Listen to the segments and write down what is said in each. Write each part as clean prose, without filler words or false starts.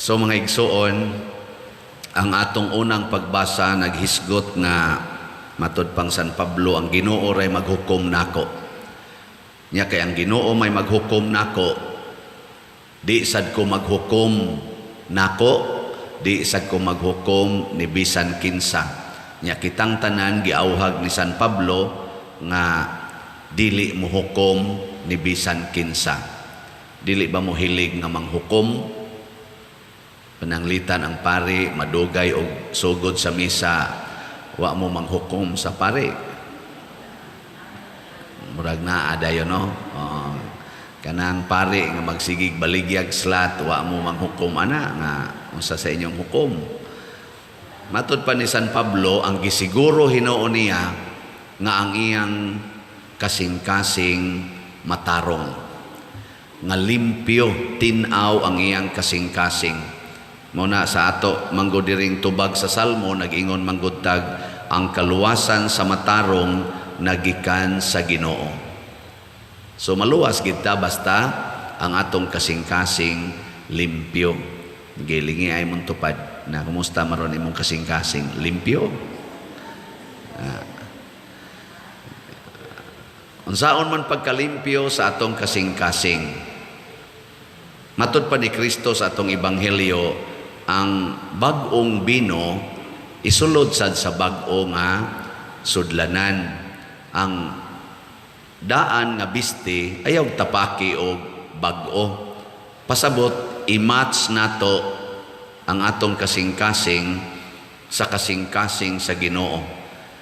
So mga igsuon, ang atong unang pagbasa naghisgot nga matud pang San Pablo, ang Ginoo ray maghukom nako. Nya kay ang Ginoo may maghukom nako, di sad ko maghukom nako, di sad ko maghukom ni bisan kinsa. Nya kitang tanan giawhag ni San Pablo nga dili mohukom ni bisan kinsa. Dili ba mo hilig nga manghukom? Pananglitan ang pari madugay og sugod sa misa, wa mo manghukom sa pari. Murag naa dayon, no? Oh, kanang pari nga magsigig baligyag slot, wa mo manghukom ana nga unsa sa inyong hukom. Matud pa ni San Pablo, ang gisiguro hinuon niya nga ang iyang kasing-kasing matarong, nga limpyo, tin-aw ang iyang kasing-kasing. Mao na sa ato manggod diring tubag sa Salmo, nag-ingon manggod tag ang kaluwasan sa matarong nagikan sa Ginoo. So maluwas gid ta basta ang atong kasing-kasing limpyo. Gilingi ay mong tupad na kumusta maron imong kasing-kasing, limpyo? Unsaon man pagkalimpyo sa atong kasing-kasing? Matud pa ni Kristo sa atong ebanghelyo, ang bag-ong bino isulod sad sa bag-o nga sudlanan. Ang daan nga biste ayaw tapaki og bag-o. Pasabot, i-match nato ang atong kasing-kasing sa kasing-kasing sa Ginoo.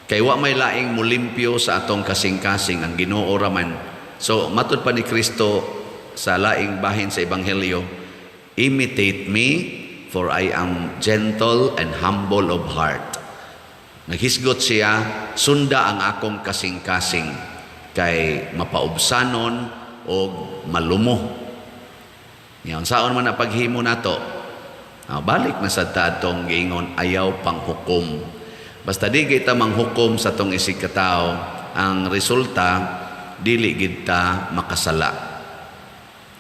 Kay wa may laing mulimpyo sa atong kasing-kasing, ang Ginoo raman. So matud pa ni Kristo sa laing bahin sa ebanghelyo, "Imitate me, for I am gentle and humble of heart." Naghisgot siya, sunda ang akong kasing-kasing kay mapaubsanon o malumo. Yan, saon man na paghimo nato? Balik na sa atong giingon, ayaw panghukom. Basta di kita manghukom sa atong isig katao, ang resulta dili gid ta makasala.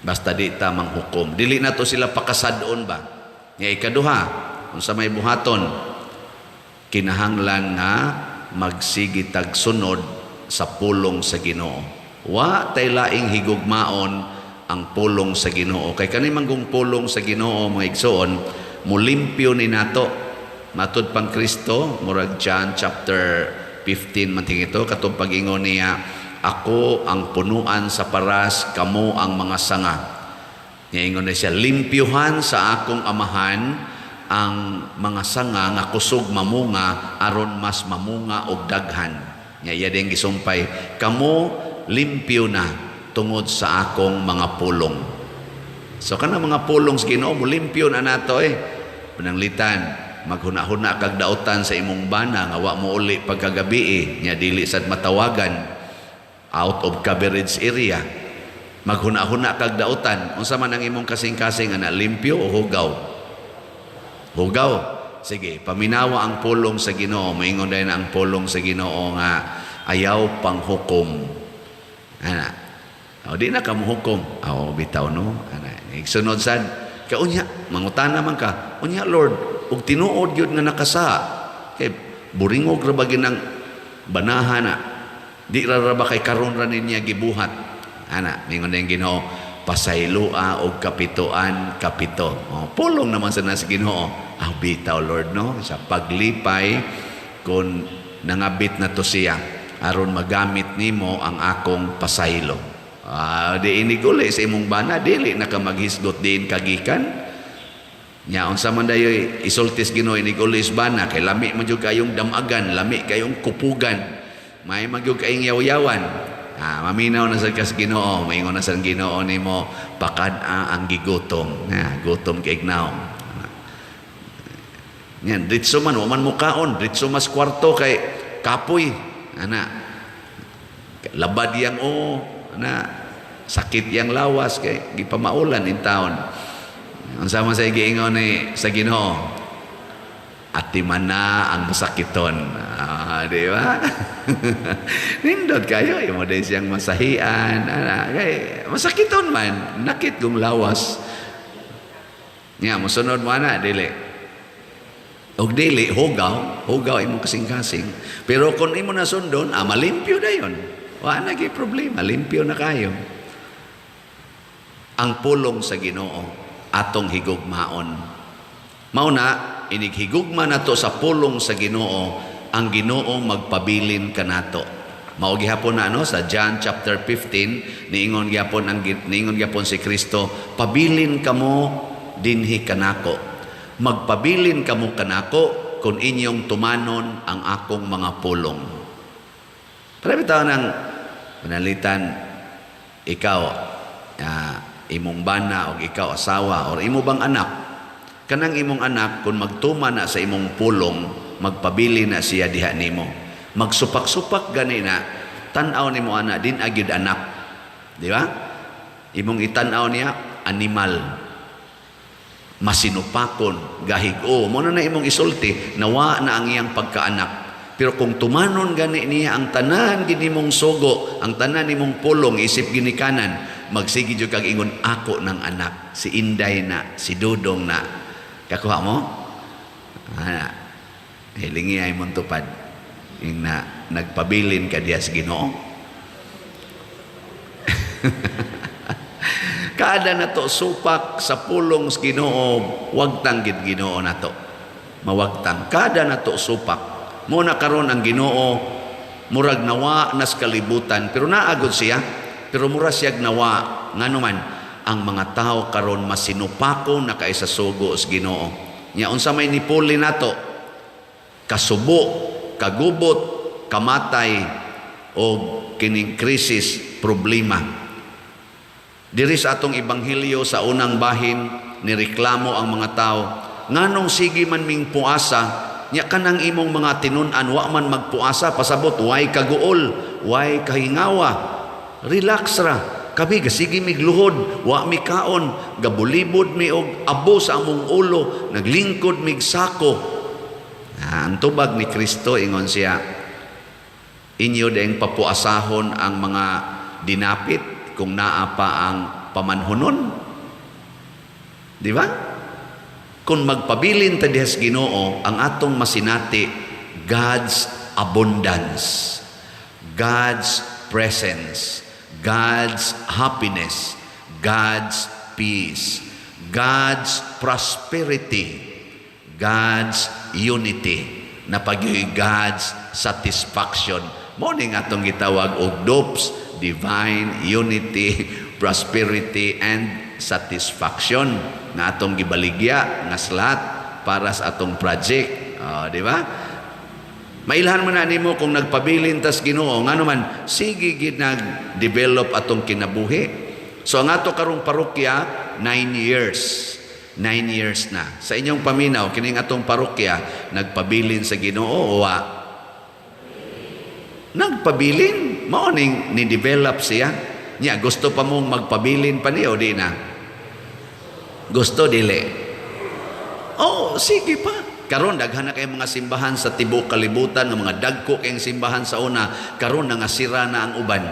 Basta di ta manghukom. Dili nato sila pakasad-on ba? Nga ikaduha, unsa may buhaton? Kinahanglan nga magsige tag sunod sa pulong sa Ginoo. Wa tay laing higugmaon ang pulong sa Ginoo. Kay kani manggong pulong sa Ginoo, mga igsoon, mulimpyo ni nato. Matud pang Kristo, murag John chapter 15 man ito, katong pag-ingon niya, "Ako ang punuan sa paras, kamo ang mga sanga." Niingon na siya, "Limpyuhan sa akong amahan ang mga sanga nga kusog mamunga aron mas mamunga og daghan." Nya iya din gisumpay, "Kamo limpyo na tungod sa akong mga pulong." So kana mga pulong sa Ginoo mo limpyo na nato eh. Pananglitan maghuna-huna kag dautan sa imong bana nga wa mo uli pagkagabi eh, nya dili sad matawagan, out of coverage area. Maghuna-huna kag dautan, unsa man ang imong kasing-kasing ana, limpyo o hugaw? Hugaw. Sige, paminawa ang pulong sa Ginoo. Moingon din ang pulong sa Ginoo nga ayaw panghukom. Ana. O di na ka mohukom. O bitaw, no. Ana. Sunod sad kaunya mangutana man ka. "Unya Lord, ug tinuod gyud nga nakasa. Kay buringog ra ba ginang banaha na? Di ra ra ba kay karon ra niya gibuhat?" Ana, mingon din Ginoo, "Pasayloa og kapitoan kapito." Oh, pulong naman sa nas Ginoo. "Ah, bitaw Lord, no." Sa paglipay kung nangabit na to siya aron magamit nimo ang akong pasaylo. Ah, di iniguli sa imong bana, dili na ka maghisgot diin kagikan. Nya unsa man dayoy isultis Ginoo iniguli sa bana kay lami man jud kayong damagan, lami kayong kupugan. May magyud kayong yaw-yawan. Ah, maminaw na sa kas Ginoo, maingon na sa Ginoo nimo, "Pakad-a ang gigutom." Na, gutom kay ignaw. Yan, ditso man, wa man mukaon, ditso mas kwarto kay kapoy. Ana. Labad yang o, ana, sakit yang lawas kay gipamaulan in taon. Unsa man sa giingon ni sa Ginoo? "Atiman na ang masakiton." Ah, di ba? Nindot kayo, imo din siyang masahian. Ana, kay masakiton man, nakit kung lawas. Nya mosunod mo ana, dili? Og dili, hugaw, hugaw imong kasing-kasing. Pero kung imo na sundon, malimpyo dayon. Wa na gyud problema, limpyo na kayo. Ang pulong sa Ginoo atong higugmaon. Mao na inig higugma nato sa pulong sa Ginoo, ang Ginoo magpabilin kanato. Mao gihapon na ano sa John chapter 15, niingon gihapon si Kristo, "Pabilin kamo dinhi kanako. Magpabilin kamo kanako kung inyong tumanon ang akong mga pulong." Para bitaw ng panalitan, ikaw imong bana o ikaw asawa or imo bang anak, kanang imong anak, kung magtuma na sa imong pulong, magpabili na siya diha nimo. Magsupak-supak gani na, tan-aw nimo ana, din agyud anak, di ba? Imong itan-aw niya animal, masinupakon, gahig-o. Mo na na imong isulti, nawa na ang iyang pagkaanak. Pero kung tumanon gani niya ang tanan gini mong sugo, ang tanan nimong pulong isip ginikanan, magsige jud kag ingon, "Ako ng anak, si Inday na, si Dudong na." Kakuha mo? Ah, hilingi ay mong tupad. Ing na nagpabilin ka diya sa Ginoo. Kada nato supak sa pulong sa Ginoo, wagtang gid Ginoo nato. Mawagtang kada nato supak. Mo na karon ang Ginoo murag nawa nas kalibutan, pero naagod siya, pero mura siyag nawa. Ngano man ang mga tao karon masinupako na kay sa sugo sa Ginoo. Nya unsa may nipuli nato? Kasubo, kagubot, kamatay o kining krisis, problema. Diri sa atong ebanghelyo sa unang bahin, nireklamo ang mga tao, "Nganong sige man ming puasa, nya kanang imong mga tinun-an wa man magpuasa? Pasabot way kaguol, way kahingawa, relax ra. Kami gasige mig luhod, wa mi kaon, gabulibod mi og abo sa among ulo, naglingkod mig sako." Ah, ang tubag ni Kristo, ingon siya, "Inyo ding papuasahon ang mga dinapit kung naa pa ang pamanhunon?" Di ba? Kung magpabilin ta diha sa Ginoo, ang atong masinati, God's abundance, God's presence, God's happiness, God's peace, God's prosperity, God's unity, na pagyoy God's satisfaction. Mo ning atong gitawag og DUPS, divine unity, prosperity and satisfaction, nga atong gibaligya nga slot para sa atong project. Oh, di ba? Mailhan man na nimo kung nagpabilin tas Ginoo, ngano man sige gid nag-develop atong kinabuhi. So ang ato karong parokya, 9 years. 9 years na. Sa inyong paminaw, kining atong parokya nagpabilin sa Ginoo o wa? Nagpabilin, mao ning ni-develop siya. Nya gusto pa mong magpabilin pa niyo, di na? Gusto, dili? Oh, sige pa. Karon daghan na kay mga simbahan sa tibuok kalibutan, nga mga dagko kayong simbahan sa una, karon nangasira na ang uban.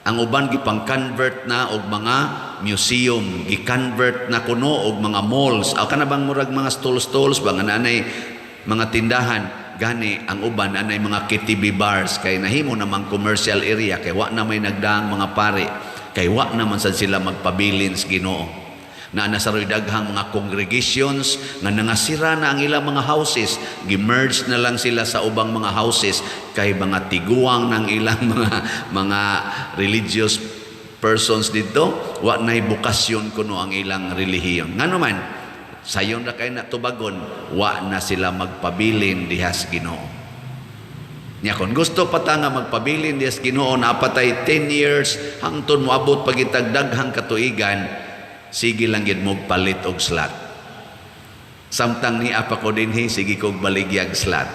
Ang uban gipang-convert na og mga museum, gi-convert na kuno og mga malls. Aw kana bang murag mga stall-stalls ba nga naanay mga tindahan? Gani ang uban anay mga KTV bars kay nahimo namang commercial area, kay wa na may nagdaang mga pare, kay wa naman sad sila magpabilin sa Ginoo. Na nasa ro'y daghang mga congregations nga nangasira na ang ilang mga houses, gimerge na lang sila sa ubang mga houses kay mga tiguang ng ilang mga religious persons dito, wa na'y bukasyon kuno ang ilang relihiyon. Ngano man sayon ra kay na tubagon, wa na sila magpabilin diha sa Ginoo. Nya kon gusto pa ta nga magpabilin diha sa Ginoo, napatay 10 years hangtod moabot pagitag daghang katuigan, sige lang gid mo palit og slot. Samtang nia pa ko dinhi, sige kog baligyag slot.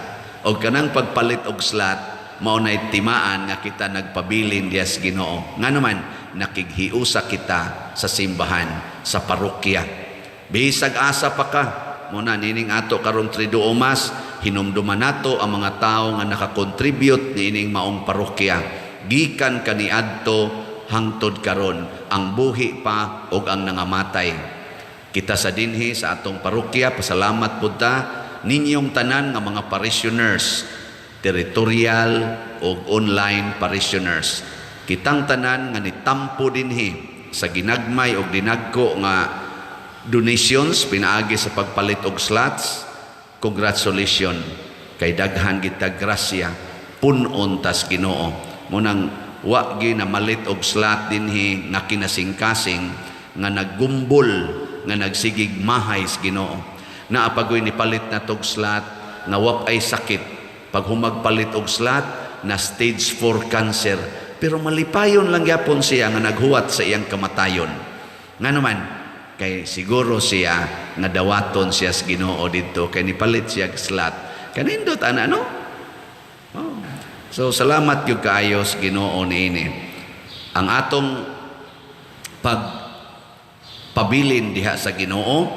Og kanang pagpalit og slot, mao nay timaan nga kita nagpabilin diha sa Ginoo. Ngano man nakighiusa kita sa simbahan, sa parokya. Bisag asa pa ka, mo na nining ato karong Triduum Mass, hinumduman nato ang mga tawo nga nakakontribute niining maong parokya gikan kaniadto hangtod karon, ang buhi pa og ang nangamatay. Kita sa dinhi sa atong parokya, pasalamat pud ta ninyong tanan nga mga parishioners, territorial o online parishioners. Kitang tanan nga nitampo dinhi sa ginagmay og dinagko nga donations pinaagi sa pagpalit og slots, congratulations kay daghan kita grasya, punon tas Ginoo. Munang wa gi na malit og slot dinhi nga kinasingkasing nga naggumbol nga nagsigig mahay sa Ginoo. Naa pa goy nipalit na tog slot nga wa ay sakit. Pag humagpalit og slot na stage 4 cancer, pero malipayon lang gyapon siya nga naghuwat sa iyang kamatayon. Ngano man? Kay siguro siya nga dawaton siya sa Ginoo didto kay nipalit siya og slot. Kanindot ana, no? Oh. So salamat gyud kaayo sa Ginoo niini. Ang atong pag pabilin diha sa Ginoo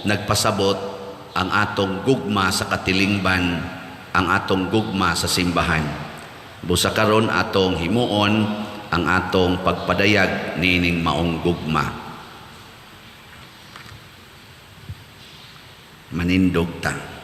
nagpasabot ang atong gugma sa katilingban, ang atong gugma sa simbahan. Busa karon atong himuon ang atong pagpadayag niining maong gugma. Manindog ta.